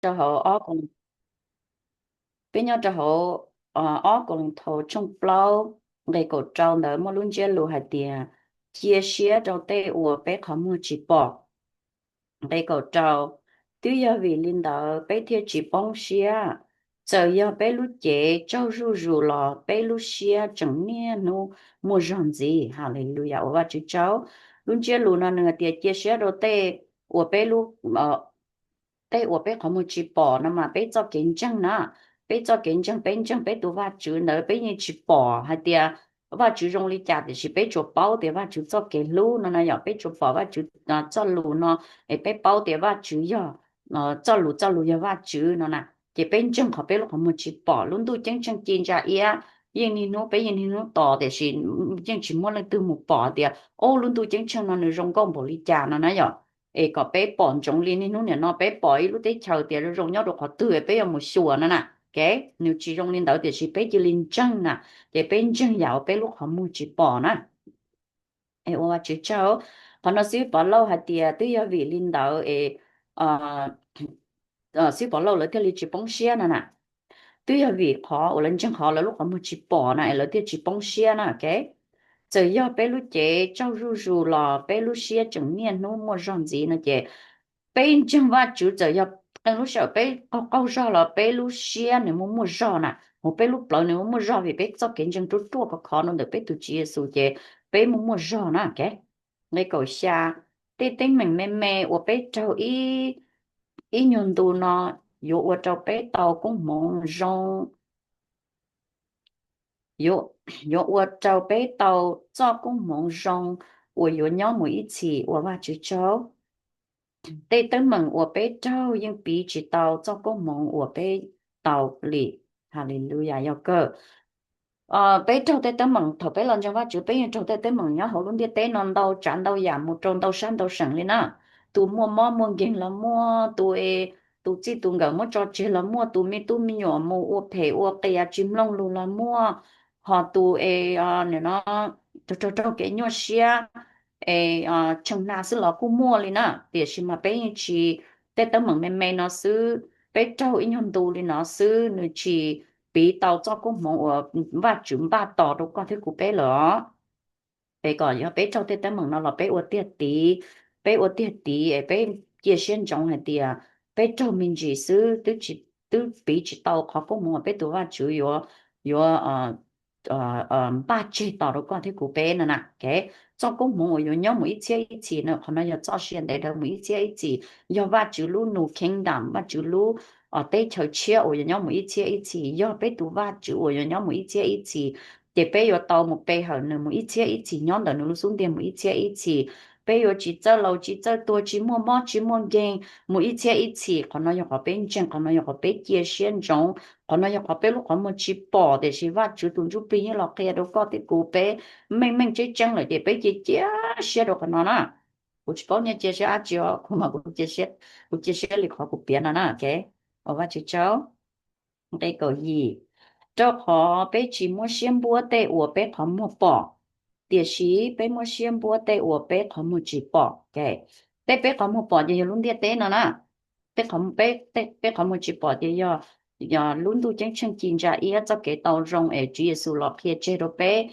rau hauv ob Kau-, peb nyob rau hauv ob Kauleethaus tshooj plaub nqe kaum rau ntawd muaj lub ntsiab lus hais tias, cia siab rau tej uas peb qhov muag tsis pom. Nqe kaum rau, twb yog vim li ntawd peb thiaj tsis poob siab, txawm yog peb lub cev tsaug zuj zus los peb lub siab tseem niaj hnub muaj zog ntxiv. Haleluyas, ua Vajtswv tsaug. Lub ntsiab lus no nws hais tias cia siab rau tej uas peb lub tej uas peb qhov muag tsis pom no mas peb txoj kev ntseeg na, peb txoj kev ntseeg, peb ntseeg peb tus Vajtswv ntawd peb yeej tsis pom hais tias Vajtswv zoo li cas, tiam sis peb tsuas paub tias Vajtswv txoj kev hlub no na yom, peb tsuas pom Vajtswv txoj lus no, es peb paub tias Vajtswv yog txoj lus, txoj lus yog Vajtswv no na, ces peb ntseeg qhov peb lub qhov muag tsis pom. Lub ntuj ceeb tsheej ci ntsa iab, yeej niaj hnub, peb yeej niaj hnub tos, tiam sis yeej tsis muaj leej twg mus pom tias, o, lub ntuj ceeb tsheej no nws zoo nkauj npaum li cas no na yom. Es kom peb pom ntsoov li niaj hnub nim no peb pom ib lub teb chaws tias zoo zoo nyob rau qhov twg peb yuav mus xyuas no na. Ke, nws tsis zoo li ntawd, tiam sis peb cia li ntseeg na, ces peb ntseeg yam uas peb lub qhov muag tsis pom na. Es ua Vajtswv tsaug. Qhov no xib hwb Pov Lauj hais tias twb yog vim li ntawd es xib hwb Pov Lauj lawv thiaj li tsis poob siab no na. Twb yog vim qhov uas lawv ntseeg qhov lawv lub qhov muag tsis pom na es lawv thiaj tsis poob siab na. Ke, txawm yog peb lub cev tsaug zuj zus los peb lub siab tseem niaj hnub muaj zog ntxiv no ces peb ntseeg Vajtswv, txawm yog qee lub sij hawm peb qaug qaug zog los peb lub siab nws muaj muaj zog na, hos peb lub plawv nws muaj muaj zog vim peb txoj kev ntseeg ruaj ruaj khov khov rau ntawm peb tus Tswv Yexus ces peb muaj muaj zog na. Ke, nqe kaum xya, tej teeb meem me me uas peb raug ib, ib nyuag ntu no yuav ua rau peb tau koob hmoov zoo, yuav, yuav ua rau peb tau txoj koob hmoov zoo uas yuav nyob mus ib txhis, ua Vajtswv tsaug. Tej teeb meem uas peb raug yeej piv tsis tau txoj koob hmoov uas peb tau li. Haleluyas, yog kawg. Peb raug tej teeb meem thaum peb los ntseeg Vajtswv, peb yeej raug tej teeb meem nyob hauv lub ntiaj teb no ntau tsav ntau yam mus rau ntau sab ntau seem li na. Tus muaj mob muaj nkeeg los muaj, tus, tus txij tus nkawm muab tso tseg los muaj, tus me tub me nyuam mus ua phem ua qias tsis mloog lus los muaj, hos tus es nim no raug raug kev nyuaj siab es tsheej hna xwb los kuj muaj li na. Tiam sis mas peb yeej tsis, tej teeb meem me me no xwb, peb raug ib nyuag ntu li no xwb nws tsis piv tau txoj koob hmoov uas Vajtswv npaj tos rau koj thiab kuv peb lawm os. Es kom yog peb raug tej teeb meem no los peb ua tiag tiv, peb ua tiag tiv es peb cia siab ntsoov hais tias peb raug me ntsis xwb twb piv tsis tau qhov koob hmoov uas peb tus Vajtswv yuav, yuav npaj tseg tos rau koj thiab kuv peb no na. Ke, txoj koob hmoov uas yuav nyob mus ib txhiab ib txhis no, qhov no yog txoj sia ntev dhawv mus ib txhiab ib txhis, yog Vajtswv lub new kingdom, Vajtswv lub teb chaws tshiab uas yuav nyob mus ib txhiab ib txhis, yog peb tus Vajtswv uas yuav nyob mus ib txhiab ib txhis. Ces peb yuav tau mus pe hawm nws mus ib txhiab ib txhis, nyob ntawm nws lub xub ntiag mus ib txhiab ib txhis. Peb yuav tsis txawj laus tsis txawj tuag, tsis muaj mob tsis muaj nkeeg mus ib txhiab ib txhis. Qhov no yog qhov peb ntseeg, qhov no yog qhov peb cia siab ntsoov, qhov no yog qhov peb lub qhov muag tsis pom, tiam sis Vajtswv tus Ntsuj Plig yeej los qhia rau koj thiab kuv peb meej meej tseeb tseeb lawm, ces peb cia, cia siab rau qhov no na. Kuv tsis paub nej cia siab dab tsi os, kuv mas kuv cia siab, kuv cia siab li qhov kuv piav no na. Ke, ua Vajtswv tsaug. Nqe kaum yim, rau qhov peb tsis muab siab npuab tej uas peb qhov muag pom, tiam sis peb muab siab npuab tej uas peb qhov muag tsis pom. Ke, tej peb qhov muag pom ces yog lub ntiaj teb no na. Tej, peb qhov muag tsis pom ces yog, yog lub ntuj ceeb tsheej ci ntsa iab, txoj kev tau zoo es Tswv Yexus los qhia tseg rau peb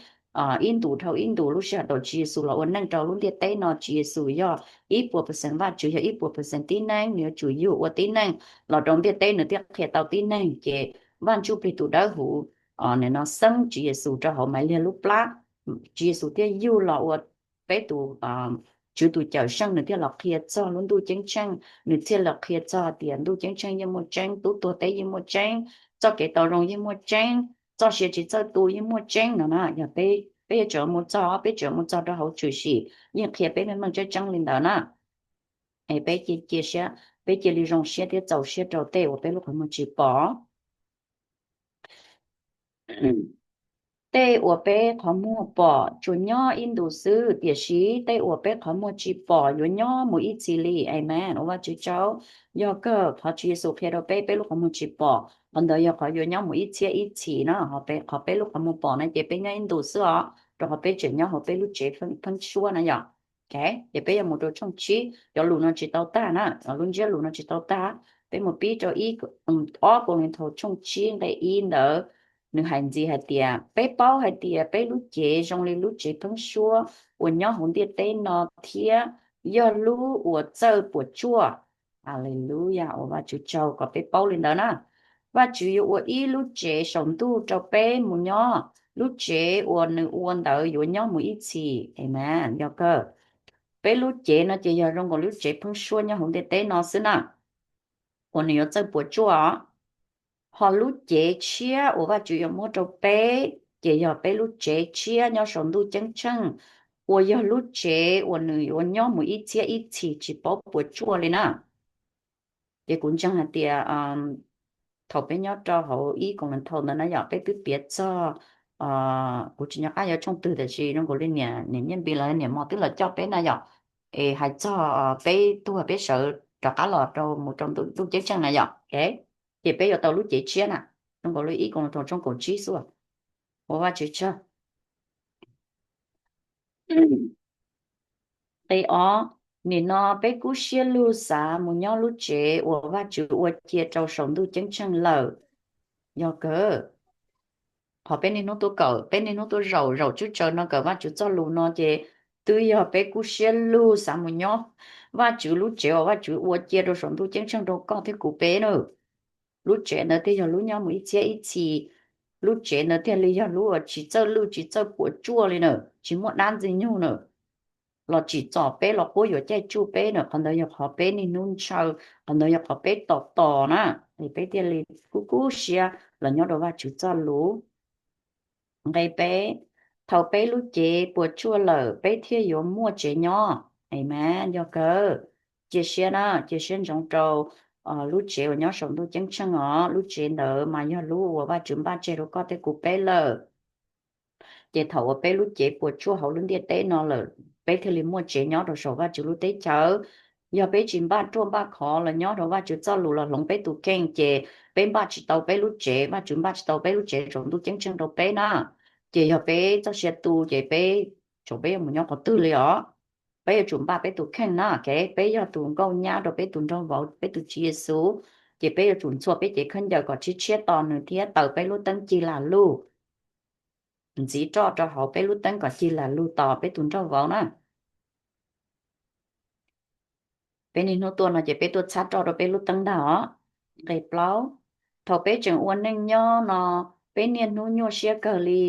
ib ntus dhau ib ntus. Lub sij hawm thaum Tswv Yexus los ua neej rau lub ntiaj teb no, Tswv Yexus yog ib puas percent Vajtswv, yog ib puas percent tib neeg, nws yuav tsum yug ua tib neeg los rau ntiaj teb nws thiaj qhia tau tib neeg. Ces Vaj Ntsuj Plig tus Dawb Huv nim no xeeb Tswv Yexus rau hauv Maivliag lub plab, Tswv Yexus thiaj yug los ua peb tus Tswv tus Cawmseej, nws thiaj los qhia txog lub ntuj ceeb tsheej, nws thiaj los qhia txog tias ntuj ceeb tsheej yeej muaj tseeb, tub tuag teb yeej muaj tseeb, txoj kev tau zoo yeej muaj tseeb, txoj sia tsis txawj tu yeej muaj tseeb no na. Yog peb, peb yuav tsum mus txog, peb tsum mus txog rau hauv tshwm sim yeej qhia peb meej meej tseeb tseeb li ntawd na. Es peb cia, cia siab, peb cia li zoo siab thiab txaus siab rau tej uas peb lub qhov muag tsis pom. Tej uas peb qhov muag pom tsuas nyob ib ntus xwb, tiam sis tej uas peb qhov muag tsis pom yuav nyob mus ib txhis li. Amen, ua Vajtswv tsaug. Yog kawg qhov Tswv Yexus qhia rau peb, peb lub qhov muag tsis pom, qhov ntawd yog qhov yuav nyob mus ib txhiab ib txhis na. Qhov peb lub qhov muag pom na ces peb nyob ib ntus xwb os, rau qhov peb tseem nyob hauv peb lub tsev pheeb suab na yom. Ces peb yuav mus rau tshooj tsib, cov lus no tsis tau tag na, lub ntsiab lus no tsis tau tag. Peb mus pib rau ib, ob Kauleethaus tshooj tsib nqe ib ntawd, nws hais ntxiv hais tias peb paub hais tias peb lub cev zoo li lub tsev pheeb suab uas nyob hauv ntiaj teb no thiab yog lub uas txawj puas tsuaj. Haleluya, ua Vajtswv tsaug kom peb paub li ntawd na. Vajtswv yuav ua ib lub tsev saum ntuj rau peb mus nyob, lub tsev uas nws ua ntawd yuav nyob mus ib txhis. Amen, yog kawg. Peb lub cev no ces yog zoo nkaus lub tsev pheeb suab nyob hauv ntiaj teb no xwb na, uas nws yuav txawj puas tsuaj. Ho lub cev tshiab uas Vajtswv yuav muab rau peb ces yog peb lub tsev tshiab nyob saum ntuj ceeb tsheej, uas yog lub tsev uas nws yuav nyob mus ib txhiab ib txhis tsis paub puas tsuaj li na. Ces kuv ntseeg hais tias thaum peb nyob rau hauv ib Kauleethaus ntawd na yom, peb twb piav txog, kuv tsis nco qab yuav tshooj twg tiam sis zoo nkaus li niam, niam Nyiaj Npis los niam Mos twb los coj peb na yom, es hais txog peb tuag peb sawv rov qab los rau mus rau ntuj ceeb tsheej na yom. Ces peb yuav tau lub cev tshiab na, zoo nkaus li ib Kauleethaus tshooj kaum tsib xwb. Ua Vajtswv tsaug. Nqe ob, nim no peb kub siab lug xav mus nyob lub tsev uas Vajtswv ua cia rau saum ntuj ceeb tsheej lawm. Yog kawg, qhov peb niaj hnub tuaj kawm, peb niaj hnub tuaj zaum zaum tswb tsaws no kawm Vajtswv txoj lus no ces twb yog peb kub siab lug xav mus nyob Vajtswv lub tsev uas Vajtswv ua cia rau saum ntuj ceeb tsheej rau koj thiab kuv peb na. Lub tsev ntawd thiaj yog lub nyob mus ib txhiab ib txhis, lub tsev ntawd thiaj li yog lub uas tsis txawj lwj tsis txawj puas tsuaj li na, tsis muaj dab ntxwg nyoog na, los tsim txom peb los quab yuam caij tsuj peb na. Qhov ntawd yog qhov peb niaj hnub ntshaw, qhov ntawd yog qhov peb tos tos na, es peb thiaj li kub kub siab los nyob rau Vajtswv txoj lus. Nqe peb, thaum peb lub cev puas tsuaj lawm peb thiaj yuav muaj tsev nyob. Amen, yog kawg. Cia siab na, cia siab ntsoov rau lub tsev uas nyob saum ntuj ceeb tsheej os, lub tsev ntawd mas yog lub uas Vajtswv npaj tseg rau koj thiab kuv peb lawm. Ces thaum uas peb lub cev puas tsuaj hauv lub ntiaj teb no lawm, peb thiaj li muaj tsev nyob rau saum Vajtswv lub teb chaws. Yog peb tsis npaj ruaj npaj khov los nyob rau Vajtswv txoj lus los hloov peb tus kheej ces peb npaj tsis tau peb lub tsev, Vajtswv npaj tsis tau peb lub tsev saum ntuj ceeb tsheej rau peb na. Ces yog peb txoj sia tu ces peb, tsaum peb yuav mus nyob qhov twg li os? Peb yuav tsum npaj peb tus kheej na, peb yog tus nkauj nyab rau peb tus nraug vauv, peb tus Tswv Yexus. Ces peb yuav tsum ntxhua peb cev khaub ncaws kom tshiab tshiab tos nws thiab taws peb lub teeb cig lam lug, ntxiv roj rau hauv peb lub teeb kom cig lam lug tos peb tus nraug vauv na. Peb niaj hnub tuaj no ces peb tuaj txhab roj rau peb lub teeb ntag os. Nqe plaub, thaum peb tseem ua neej nyob no, peb niaj hnub nyuaj siab kawg li.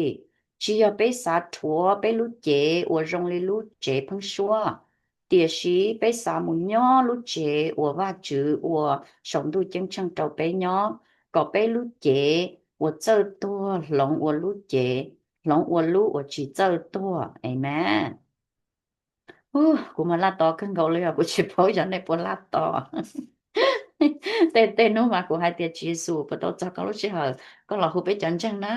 Tsis yog peb xav rhuav peb lub cev uas zoo li lub tsev pheeb suab, tiam sis peb xav mus nyob lub tsev uas Vajtswv ua saum ntuj ceeb tsheej rau peb nyob, kom peb lub cev uas txawj tuag hloov ua lub cev, hloov ua lub uas tsis txawj tuag. Amen. Kuv mas laj tos kawg nkaus li os, kuv tsis paub xyov nej puas laj tos. Tej tej hnub mas kuv hais tias, Tswv Yexus, puas tau txog koj lub sij hawm koj los hu peb cov ntseeg na?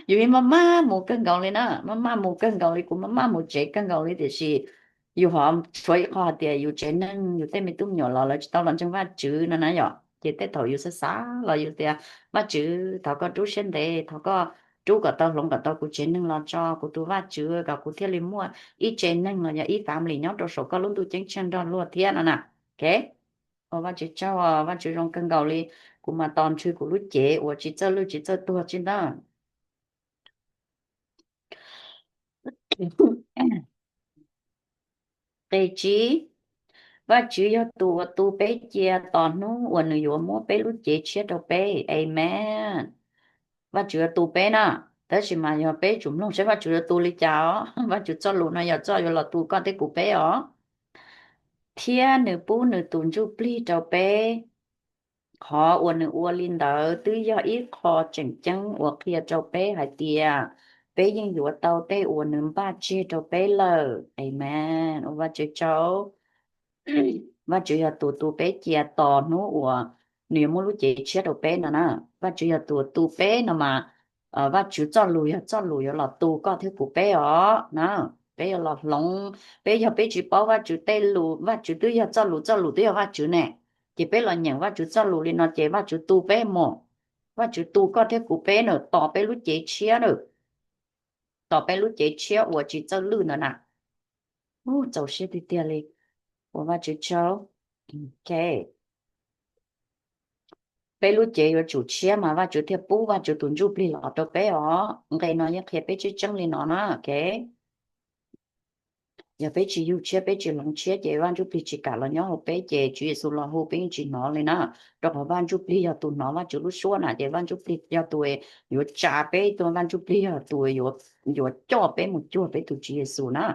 Yus yeej maj maj mus kawg nkaus li na, maj maj mus kawg nkaus li, kuv maj maj mus tsev kawg nkaus li, tiam sis yus ho tshuav ib qho hais tias yus tsev neeg, yus tej me tub me nyuam los lawv tsis tau los ntseeg Vajtswv no na yom. Ces tej thaum yus xav xav los yus tias, Vajtswv, thov koj rub siab ntev, thov koj rub kom tau, hloov kom tau kuv tsev neeg los tso kuv tus Vajtswv kom kuv thiaj li muaj ib tsev neeg los yog ib family nyob rau saum koj lub ntuj ceeb tsheej nrog luag thiab no na. Ok, ua Vajtswv tsaug, Vajtswv zoo kawg nkaus li. Kuv mas tos nrhw kuv lub cev uas tsis txawj lwj tsis txawj tuag tsis ntag. Nqe tsib, Vajtswv yog tus uas tu peb cia tos hnub uas nws yuav muab peb lub cev tshiab rau peb. Amen. Vajtswv yuav tu peb na, tab sis mas yog peb tsum mloog saib Vajtswv yuav tu li cas os. Vajtswv txoj lus no yog txoj yuav los tu koj thiab kuv peb os. Thiab nws pub nws tus ntsuj plig rau peb. Qhov uas nws ua li ntawd twb yog ib qho tseem ceeb uas qhia rau peb hais tias peb yeej yuav tau tej uas nws npaj tseg rau peb lawm. Amen. Ua Vajtswv tsaug. Vajtswv yog tus tu peb cia tos hnub uas nws yuav muab lub cev tshiab rau peb no na. Vajtswv yog tus tu peb no mas, Vajtswv txoj lus yog txoj lus yuav los tu koj thiab kuv peb os na. Peb yuav los hloov, peb yog peb tsis paub Vajtswv tej lus, Vajtswv twb yog txoj lus, txoj lus twb yog Vajtswv ne. Ces peb los nyeem Vajtswv txoj lus li no ces Vajtswv tu peb mus. Vajtswv tu koj thiab kuv peb na, tos peb lub cev tshiab na, tos peb lub cev tshiab uas tsis txawj lwj ntawd na. Txaus siab tiag tiag li. Ua Vajtswv tsaug. Ok. Peb lub cev yuav tsum tshiab mas Vajtswv thiaj pub Vajtswv tus ntsuj plig los rau peb os. Nqe no yeej qhia peb tseeb tseeb li no na, ok. Yog peb tsis yug tshiab, peb tsis hloov tshiab ces Vaj Ntsuj Plig tsis kam los nyob hauv peb, ces Tswv Yexus los hu peb yeej tsis hnov li na. Rau qhov Vaj Ntsuj Plig yog tus hnov Vajtswv lub suab na, ces Vaj Ntsuj Plig yog tus yuav tsa peb, tus Vaj Ntsuj Plig yog tus yuav, yuav coj peb mus cuag peb tus Tswv Yexus na.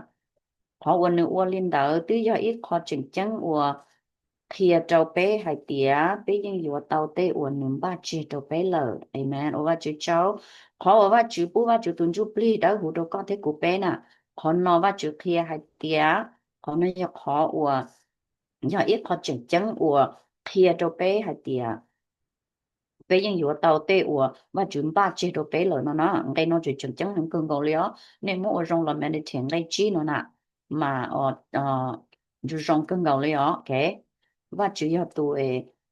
Qhov uas nws ua li ntawd twb yog ib qho tseem ceeb uas qhia rau peb hais tias peb yeej yuav tau tej uas nws npaj tseg rau peb lawm. Amen, ua Vajtswv tsaug. Qhov uas Vajtswv pub Vajtswv tus Ntsuj Plig dawb huv rau koj thiab kuv peb na, qhov no Vajtswv qhia hais tias, qhov no yog qhov uas, yog ib qho tseem ceeb uas qhia rau peb hais tias peb yeej yuav tau tej uas Vajtswv npaj tseg rau peb lawm no na. Nqe no tseem, tseem ceeb heev kawg nkaus li os. Nej muab ua zoo los meditate nqe tsib no na, mas zoo zoo kawg nkaus li os. Ok, Vajtswv yog tus,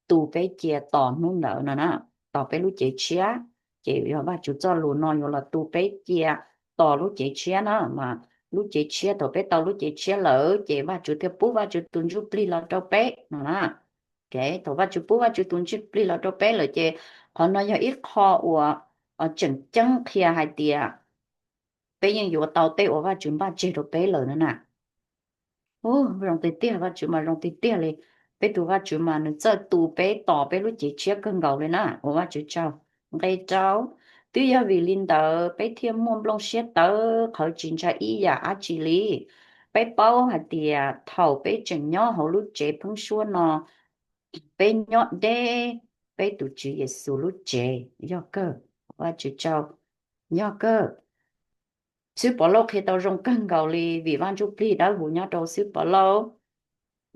tus peb cia tos hnub ntawd no na, tos peb lub cev tshiab. Ces yog Vajtswv txoj lus no yuav los tu peb cia tos lub cev tshiab na, mas lub cev tshiab, thaum peb tau lub cev tshiab lawm ces Vajtswv thiaj pub Vajtswv tus Ntsuj Plig los rau peb no na. Ok, thaum Vajtswv pub Vajtswv tus Ntsuj Plig los rau peb lawm ces qhov no yog ib qho uas tseem ceeb qhia hais tias peb yeej yuav tau tej uas Vajtswv npaj tseg rau peb lawm no na. Ua zoo tiag tiag, Vajtswv mas zoo tiag tiag li. Peb tus Vajtswv mas nws txawj tu peb tos peb lub cev tshiab kawg nkaus li na, ua Vajtswv tsaug. Nqe rau, twb yog vim li ntawd peb thiaj muaj nplooj siab tawv qhawv tsis ntshai ib yam dab tsi li. Peb paub hais tias thaum peb tseem nyob hauv lub tsev pheeb suab no, peb nyob deb peb tus Tswv Yexus lub tsev. Yog kawg, ua Vajtswv tsaug, yog kawg. Xib Pov Lauj qhia tau zoo kawg nkaus li, vim Vaj Ntsuj Plig dawb huv nyob rau Xib Pov Lauj.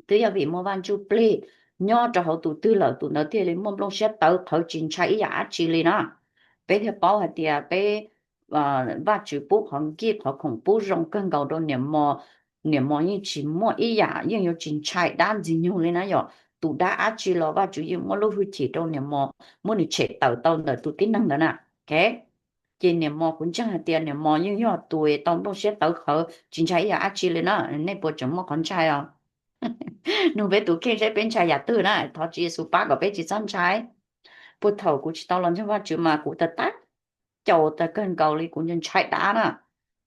Twb yog vim muaj Vaj Ntsuj Plig nyob rau hauv tus twg lawm, tus ntawd thiaj li muaj nplooj siab tawv qhawv tsis ntshai ib yam dab tsi li na. Peb thiaj paub hais tias peb, Vajtswv pub qhov nkij qhov khoom pub zoo kawg nkaus rau niam mos. Niam mos yeej tsis muaj ib yam, yeej yuav tsis ntshai dab ntxwg nyoog li na yom. Tus dab dab tsi los Vajtswv yeej muab lub hwj chim rau niam mos, muab nws tshem tawm tau ntawm tus tib neeg ntawd na. Ok, ces niam mos, kuv ntseeg hais tias niam mos yeej yog tus tau nplooj siab tawv qhawv tsis ntshai ib yam dab tsi li na. Nej puas tseem muaj qhov ntshai os? Nug peb tus kheej seb peb ntshai yam twg na, thov Tswv Yexus pab kom peb tsis txhob ntshai. Puag thaum kuv tsis tau los ntseeg Vajtswv mas kuv tag tag caus tag kawg nkaus li, kuv ntshai dab na.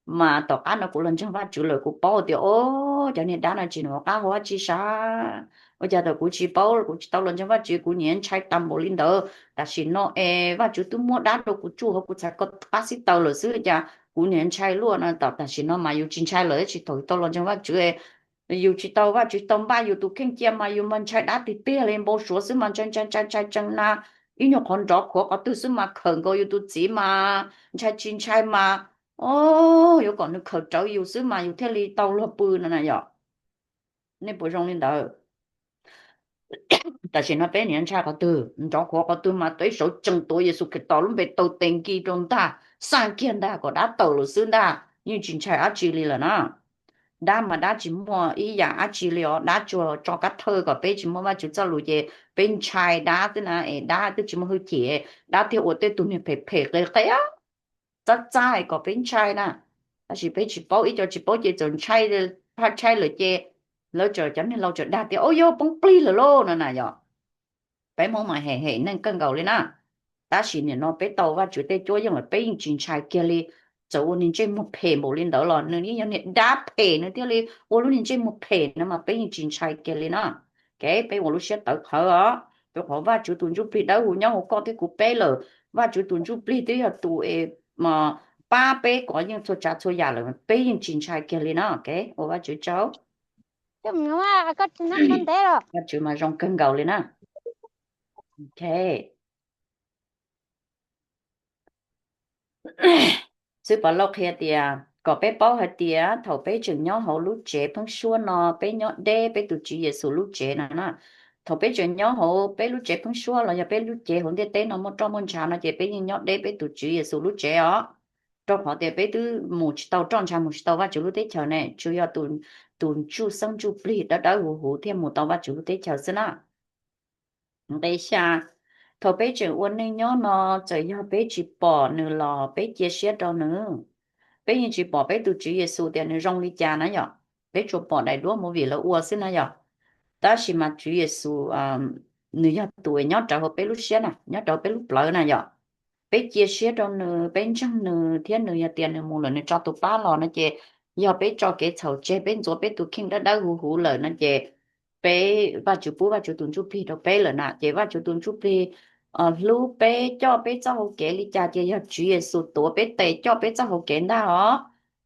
Mas tom qab no kuv los ntseeg Vajtswv lawm kuv paub tias, o, cov niag dab no tsis num qab hau dab tsi sav. Ua cas thaum kuv tsis paub, kuv tsis tau los ntseeg Vajtswv kuv nyiam ntshai tas npaum li ntawd, tam sim no es Vajtswv twb muab dab rau kuv tsuj hauv kuv txhais ko qab xib taws lawm xwb, cas kuv nyiam ntshai luaj no. Tam, tam sim no mas yus tsis ntshai lawm, tsis thaum yus tau los ntseeg Vajtswv, yus tsis tau, Vajtswv tau npaj yus tus kheej cia mas yus mas ntshai dab tiag tiag li, npau suav xwb mas ntshai ntshai ntshai ntshai ntshai na, ib nyuag qhov nrov khuav qhov twg xwb mas khawm nkaus yus tus txiv mas ntshai tsis ntshai mas, o, yuav kom nws khawm rawv yus xwb mas yus thiaj li tau luag pw no na yom. Nej puas zoo li ntawd? Tam sim no peb niaj ntshai qhov twg, nrov khuav qhov twg mas peb sawv tsees tuav Yexus Khetos lub npe taw tes nkig rau ntag, xaj kiag ntag kom dab tawm lawm xwb ntag, yeej tsis ntshai dab tsi li lawm na. Dab mas dab tsis muaj ib yam dab tsi li os, dab tsuas tso kab thawj kom peb tsis muaj Vajtswv txoj lus ces peb ntshai dab xwb na, es dab twb tsis muaj hwj chim, dab thiaj ua tej tug niag phem phem qe qe, txab txab kom peb ntshai na. Tab sis peb tsis paub, ib co tsis paub ces txawm ntshai, phaj ntshai lawm ces lawv txawm, cov neeg laus txawm dag tias, o, yog poob plig lawm lauj no na yom. Peb Hmoob mas hem hem neeg kawg nkaus li na. Tab sis nim no peb tau Vajtswv tej cuab yeej lawm peb yeej tsis ntshai kiag li. Txawm ua niag ntsej muag phem npaum li ntawd los nws yeej yog niag dab phem, nws thiaj li ua lub niag ntsej muag phem no mas peb yeej tsis ntshai kiag li na. Kev peb ua lub siab tawv qhawv os, rau qhov Vajtswv tus Ntsuj Plig dawb huv nyob hauv koj thiab kuv peb lawm. Vajtswv tus Ntsuj Plig twb yog tus es pab peb kom yeej txhua tsav txhua yam lawm, peb yeej tsis ntshai kiag li na. Kev ua Vajtswv tsaug. Vajtswv mas zoo kawg nkaus li na. Ok. Xib Pov Lauj qhia tias kom peb paub hais tias thaum peb tseem nyob hauv lub tsev pheeb suab no, peb nyob deb peb tus Tswv Yexus lub tsev no na. Thaum peb tseem nyob hauv peb lub tsev pheeb suab los yog peb lub cev hauv ntiaj teb no muaj roj muaj ntsha no ces peb yeej nyob deb peb tus Tswv Yexus lub tsev os. Rau qhov tias peb twb mus tsis tau roj ntsha, mus tsis tau Vajtswv lub teb chaws ne, tsuas yog tus, tus ntsuj xeeb ntsuj plig dawb dawb huv huv thiaj mus tau Vajtswv lub teb chaws xwb na. Nqe xya, thaum peb tseem ua neej nyob no, txawm yog peb tsis pom nws los peb cia siab rau nws. Peb yeej tsis pom peb tus Tswv Yexus tias nws zoo li cas na yom. Peb tsuas pom daim duab movie lawv ua xwb na yom. Tab sis mas Tswv Yexus nws yog tus nyob rawv hauv peb lub siab na, nyob rawv peb lub plawv na yom. Peb cia siab rau nws, peb ntseeg nws thiab nws yog tias nws mus lawm nws tso tus pab los no ces yog peb tso kev txhaum tseg, peb ntxuav peb tus kheej dawb dawb huv huv lawm no ces peb, Vajtswv pub Vajtswv tus ntsuj plig rau peb lawm na ces Vajtswv tus ntsuj plig hlub peb, coj peb txoj hau kev li cas ces yog Tswv Yexus tuav peb tes coj peb txoj hau kev ntag os.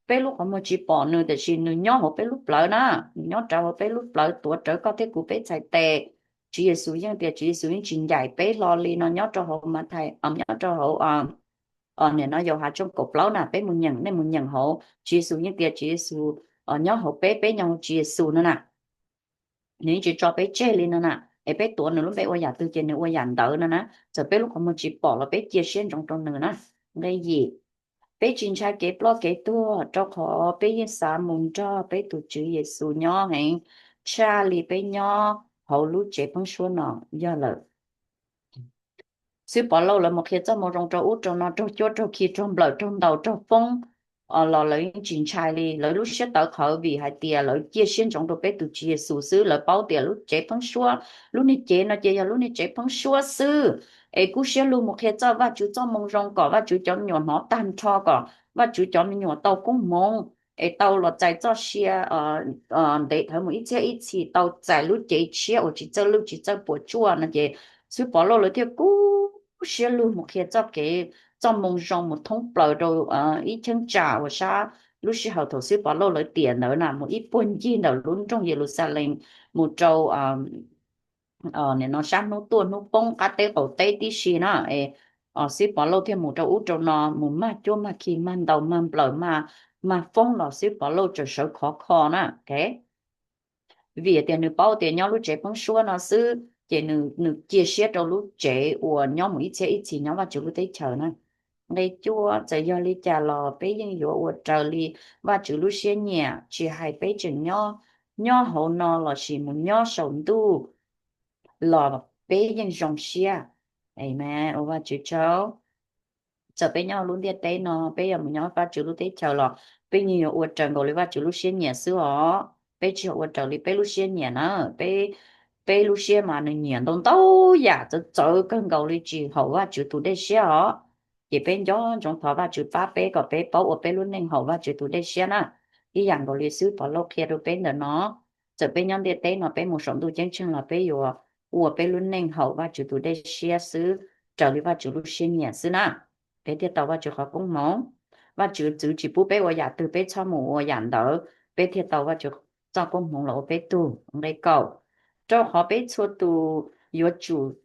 Peb lub qhov muag tsis pom nws tiam sis nws nyob hauv peb lub plawv na, nws nyob rawv hauv peb lub plawv tuav rawv koj thiab kuv peb txhais tes. Tswv Yexus yeej tias Tswv Yexus yeej tsis ncaim peb hlo li no nyob rau hauv Mathais, nyob rau hauv nim no Yauhas tshooj kaum plaub na, peb mus nyeem, nej mus nyeem hauv, Tswv Yexus yeej tias Tswv Yexus nyob hauv peb, peb nyob hauv Tswv Yexus no na. Nws yeej tsis tso peb tseg li no na, es peb tuav nws lub npe ua yam twg ces nws ua yam ntawd no na. Txawm peb lub qhov muag tsis pom los peb cia siab ntsoov rau nws na. Nqe yim, peb tsis ntshai kev ploj kev tuag rau qhov peb yeej xav mus nrog peb tus Tswv Yexus nyob heev tshaj li peb nyob hauv lub tsev pheeb suab no yog lawm. Xib Pov Lauj lawv mus qhia txoj moo zoo rau ub rau no, raug cuab raug khi, raug nplawm raug ntaus raug foob los lawv yeej tsis ntshai li. Lawv lub siab tawv qhawv vim hais tias lawv cia siab ntsoov rau peb tus Tswv Yexus xwb. Lawv paub tias lub tsev pheeb suab, lub niag cev no ces yog lub niag tsev pheeb suab xwb. Es kub siab lug mus qhia txoj Vajtswv txoj moo zoo kom Vajtswv cov me nyuam hnov tag nrho, kom Vajtswv cov me nyuam tau koob hmoov es tau los txais txoj sia ntev dhawv mus ib txhiab ib txhis, tau txais lub cev tshiab uas tsis txawj lwj tsis txawj puas tsuaj no ces Xib Pov Lauj lawv thiaj kub siab lug mus qhia txoj kev, txoj moo zoo mus thoob plaws rau ib cheeb tsam uas sab lub sij hawm thaum Xib Pov Lauj lawv tiam ntawd na, mus ib puag ncig ntawm lub nroog Yeluxalees mus rau nim no sab hnub tuaj hnub poob qab teb qaum teb tib si na. Xib Pov Lauj thiaj mus rau ub rau no, mus mag cuab mag khi, mag ntaus mag nplawm, mag foob los Xib Pov Lauj tseem sawv khov kho na. Vim tias nws paub tias nyob lub tsev pheeb suab no xwb ces nws cia siab rau lub tsev uas nyob mus ib txhiab ib txhis nyob Vajtswv lub teb chaws na. Nqe cuaj, txawm yog li cas los peb yeej yuav ua raws li Vajtswv lub siab nyiam, tsis hais peb tseem nyob, nyob hauv no lossis mus nyob saum ntuj los peb yeej zoo siab. Amees, ua Vajtswv tsaug. Txawm peb nyob lub ntiaj teb no, peb yuav mus nyob Vajtswv lub teb chaws los peb yeej yuav ua raws nkaus li Vajtswv lub siab nyiam xwb os. Peb tsis yog ua raws li peb lub siab nyiam na, peb, peb lub siab mas nws nyiam ntau ntau yam txawv txawv kawg nkaus li tsis haum Vajtswv tus dej siab os. Ces peb nco ntsoov thov Vajtswv pab peb kom peb paub ua peb lub neej haum Vajtswv tus dej siab na. Ib yam nkaus li Xib Pov Lauj qhia rau peb ntawm no, txawm peb nyob ntiaj teb no peb mus saum ntuj ceeb tsheej los peb yuav ua peb lub neej haum Vajtswv tus dej siab xwb, raws li Vajtswv lub siab nyiam xwb na, peb thiaj tau Vajtswv qhov koob hmoov. Vajtswv txwv tsis pub peb ua yam twg peb txhob mus ua yam ntawd, peb thiaj tau Vajtswv txoj koob hmoov los ua peb tug. Nqe kaum, rau qhov peb txhua tus yuav tsum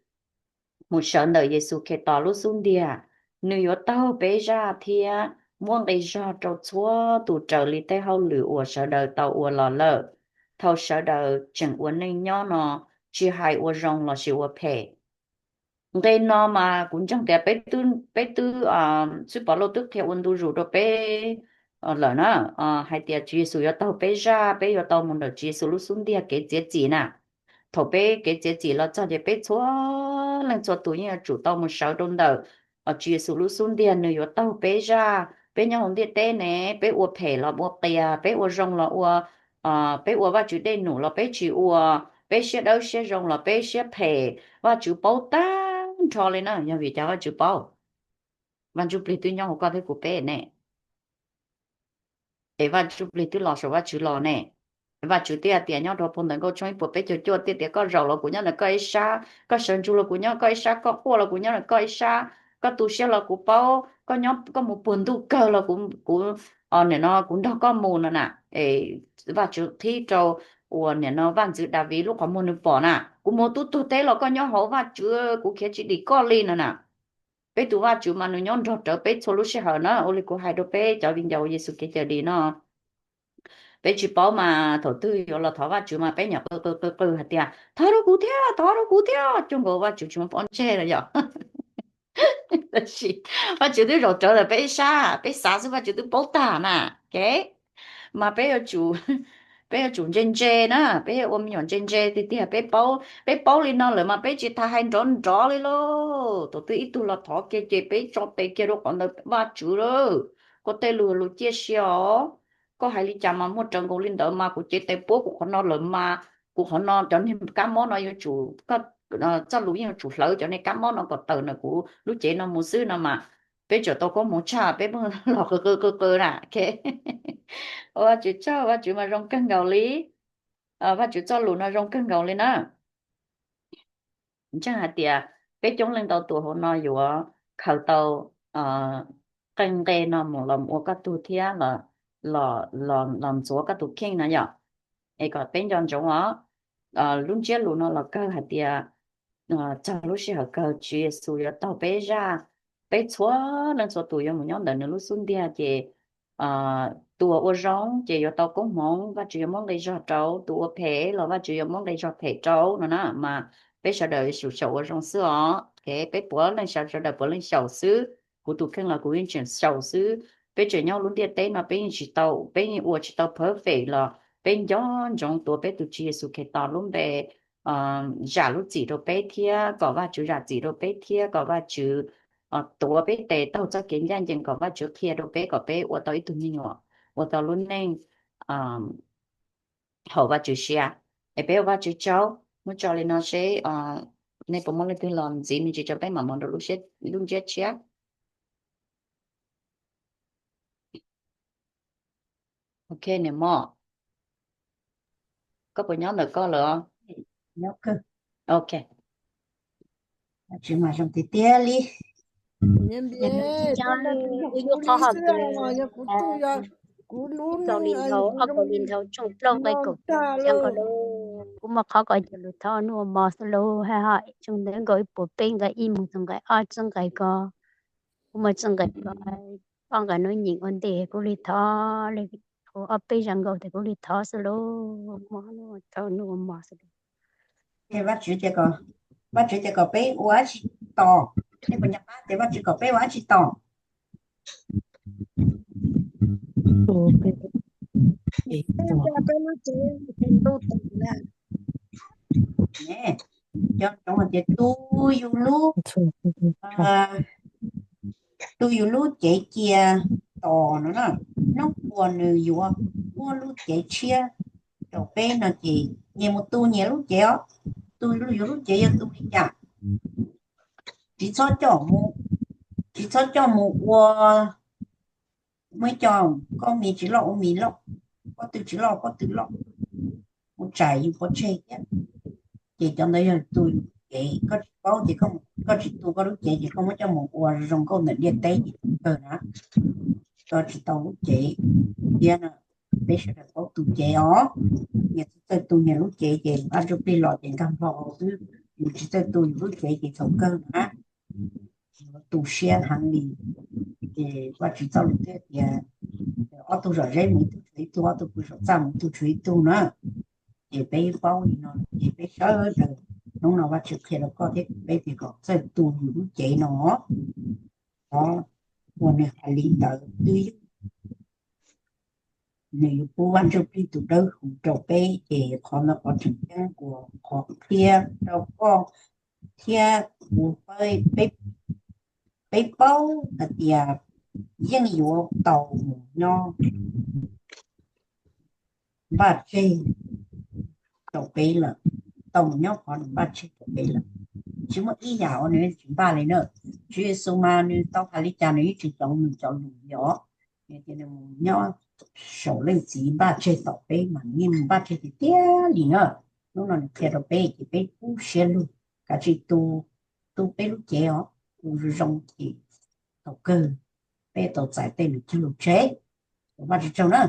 mus sawv ntawm Yexus Khetos lub xub ntiag. Nws yuav taug peb zaj thiab muab nqi zog rau txhua tus raws li tej hauj lwm uas sawv daws tau ua los lawm. Thaum sawv daws tseem ua neej nyob no, tsis hais ua zoo lossis ua phem. Nqe no mas kuv ntseeg tias peb twb, peb twb, Xib Pov Lauj twb qhia ua ntu zus rau peb lawm na, hais tias Tswv Yexus yuav taug peb zaj, peb yuav tau mus ntawm Tswv Yexus lub xub ntiag kev txiav txim na. Thaum peb kev txiav txim los txog ces peb txhua leej txhua tus yeej yuav tsum tau mus sawv rau ntawm Tswv Yexus lub xub ntiag, nws yuav taug peb zaj. Peb nyob hauv ntiaj teb ne, peb ua phem los ua qias, peb ua zoo los ua, peb ua Vajtswv dej num los peb tsis ua, peb siab dawb siab zoo los peb siab phem, Vajtswv paub tag nrho li na. Yog vim cas Vajtswv paub? Vaj Ntsuj Plig twb nyob hauv koj thiab kuv peb ne. Es Vaj Ntsuj Plig twb los saum Vajtswv los ne. Vajtswv twb hais tias nyob rau phau Ntawv Nkauj tshooj ib puas peb caug cuaj thiaj tias koj zaum los kuv nyob ntawm koj ib sab, koj sawv ntsug los kuv nyob koj ib sab, koj quaj los kuv nyob ntawm koj ib sab, koj tu siab los kuv paub, koj nyob koj mus puag ntuj kawg los kuv, kuv, nim no kuv nrog koj mus no na. Es Vajtswv qhib rau uas nim no vaj ntxwv Daviv lub qhov muag nws pom na, kuv mus tub tuag teb los koj nyob hauv Vajtswv, kuv khiav tsis dim koj li no na. Peb tus Vajtswv mas nws nyob nrog rawv peb txhua lub sij hawm na. Ua li kuv hais rau peb cov viv ncaus Yexus kev cawm dim no, peb tsis paub mas thaum twg yuav los thov Vajtswv mas peb nyuam qw qw qw qw hais tias thov rau kuv thiab, thov rau kuv thiab, cuag nkaus Vajtswv tsis muaj pob ntseg los yom. Tab sis Vajtswv twb zaum rawv ntawm peb ib sab, peb xav xwb Vajtswv twb paub tag na. Mas peb yuav tsum, peb yuav tsum ntse ntse na, peb ua me nyuam ntse ntse tiag tiag. Peb paub, peb paub li no lawm mas peb tsis tas hais nrov nrov li lauj. Thaum twg ib tug los thov kiag ces peb tso tes kiag rau qhov ntawd, Vajtswv lauj, koj tej lus lus ciaj sia os, koj hais li cas mas muaj raws nkaus li ntawd mas kuv cev tes puab kuv qhov no lawm mas, kuv qhov no cov niag kab mob no yuav tsum koj txoj lus yeej yuav tsum hlawv cov niag kab mob no kom tawm ntawm kuv lub cev no mus xwb no mas peb tseem tau koob hmoov tshaj peb pheej los qw qw qw qw na. Ua Vajtswv tsaug, Vajtswv mas zoo kawg nkaus li. Vajtswv txoj lus no zoo kawg nkaus li na. Ntseeg hais tias peb coob leej ntau tus hauv no yuav khaws tau qee nqe no mus los ua koj tug thiab los ntxuav koj tus kheej no yom. Es kom peb nco ntsoov os, lub ntsiab lus no los kawg hais tias txog lub sij hawm kawg Tswv Yexus yuav taug peb zaj, peb txhua leej txhua tus yuav mus nyob ntawm nws lub xub ntiag ces tus uas ua zoo ces yuav tau koob hmoov, Vajtswv yuav muab nqi zog rau, tus ua phem los Vajtswv yuav muab nqi zog phem rau no na. Mas peb sawv daws yuav tsum xyaum ua zoo xwb os. Peb puav leej, sawv daws puav leej xyaum xwb, kuv tus kheej los kuv yeej tseem xyaum xwb. Peb tseem nyob lub ntiaj teb no peb yeej tsis tau, peb yeej ua tsis tau perfect los peb nco ntsoov tuav peb tus Tswv Yexus Khetos lub npe zam lub txim rau peb thiab kom Vajtswv zam txim rau peb thiab kom Vajtswv tuav peb tes taug txoj kev ncaj ncees kom Vajtswv qhia rau peb kom peb ua tau ib tug me nyuam ua tau lub neej haum Vajtswv siab. Es peb ua Vajtswv tsaug, muab tso li no seb nej puas muaj leej twg los ntxiv me ntsis rau peb mam mus rau lub ntsiab tshiab. Ok, niam mom, koj puas nyob ntawm koj lawm? Ok. Tsis mas zoo tiag tiag li. Kuv yog qhov hom kuv li ntau, ob kaum li ntau tshooj plaub nqe kaum xya nkaus lauj. Kuv muaj qhov kom cov lus thov nug mos xwb lauj, hais ho tshooj ntawd nkaus ib puas peb nqe ib mus txog nqe ob txog nqe ko. Kuv muaj txog nqe ko, ob nqe hnub nyeem ua ntej kuv li thov li, ob peb zaug nkaus tes kuv li thov xwb lauj, muaj thov nug mos xwb lauj. Ces Vajtswv tias kom, Vajtswv tias kom peb ua dab tsi tos? Nej puas nco qab tias Vajtswv kom peb ua dab tsi tos? Cov ntsoov hais tias tu yus lub, tu yus lub cev cia tos no na, hnub uas nws yuav muab lub cev tshiab rau peb no ces nyias mus tu nyias lub cev os. Tu yus lub cev yog tu li cas? Tsis txhob coj mus, tsis txhob coj mus ua, muab coj, koj mis tsis loj ua mis loj, pob tw tsis loj pob tw loj, mus tsam yus pov tseg thiab. Ces cov ntawd yog tu yus lub cev, koj tsis paub ces koj tsis tu koj lub cev ces koj muab coj mus ua zoo nkauj ntawm ntiaj teb ces txhaum kawg na. Koj tsis tau lub cev thiab no, peb sawv daws paub tu cev os. Nyias txawj tu nyias lub cev ces Vaj Ntsuj Plig los ces nkag nplo xwb, yus tsis txawj tu yus lub cev ces txhaum kawg na. Tu siab heev li. Ces Vajtswv txoj lus thiaj tias ob tug zom zeb mus ib tug tshuav ib tug, ob tug pw saum txaj mus ib tug tshuav ib tug na. Ces peb paub li no ces peb sawv daws, hnub no Vajtswv qhia rau koj thiab peb tias kom txawj tu yus lub cev no. Qhov uas nws hais li ntawd twb yog nws yuav pub Vaj Ntsuj Plig tus dawb huv rau peb, ces qhov ntawd qhov tseem ceeb uas qhov qhia rau koj thiab kuv, peb paub hais tias yeej yuav tau mus nyob npaj tseg rau peb lawm, tau mus nyob qhov nws npaj tseg rau peb lawm. Tsis muaj ib yam uas nws tsis npaj li na. Tswv Yexus mas nws tau hais li cas nws yeej tsis hloov nws cov lus li os. Nws tias nws mus nyob saum Leej Txiv npaj tseg tom peb mas nws yeej mus npaj tseg tiag tiag li na. Hnub no nws qhia rau peb ces peb kub siab lug, kav tsij tu, tu peb lub cev os, tu zoo zoo ces thaum kawg peb tau txais tej lus cog lus tseg. Ua Vajtswv tsaug na.